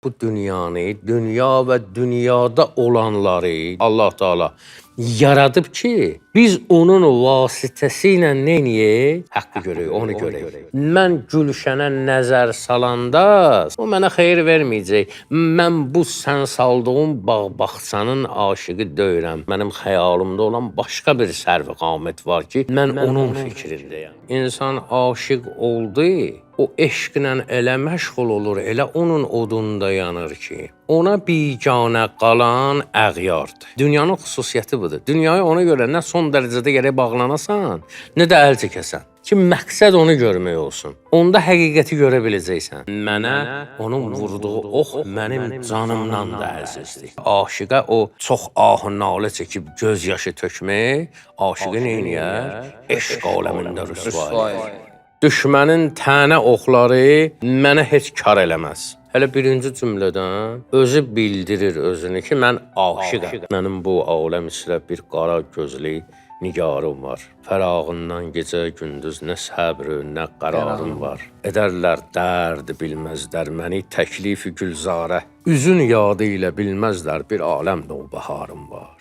Bu dünyanı, dünya və dünyada olanları Allah Taala yaradıb ki, biz onun vasitəsi ilə nə eləyək? Haqqı görək, onu görək. Mən gülşənə nəzər salanda o mənə xeyir verməyəcək. Mən bu sən saldığın bağ-bağçanın aşiqi deyiləm. Mənim xəyalımda olan başqa bir sərv qamət var ki, mən onun fikrindəyəm. İnsan aşiq oldu, o eşqlə elə məşğul olur, elə onun odunda yanır ki, ona biganə qalan əğyardır. Dünyanın xüsusiyyəti budur. Dünyaya ona görə nə son dərəcədə gərək bağlanasan, nə də əl çəkəsən. Ki məqsəd onu görmək olsun. Onda həqiqəti görə biləcəksən. Mənə onun vurduğu ox mənim canımdan da əzizdir. Aşiqə o çox ah nalə çəkib göz yaşı tökmək, aşiqi nə eləyər? Eşq aləmində rüsva eləyər. Düşmənin tənə oxları mənə heç kar eləməz. Hələ birinci cümlədən özü bildirir özünü ki, mən aşiqəm. Mənim bu aləm üzrə bir qara gözlü nigarım var. Fərağından gecə gündüz nə səbr, nə qərarım var. Edərlər dərd bilməzlər məni təklifi gülzarə. Üzün yadı ilə bilməzlər bir aləm növbəharım var.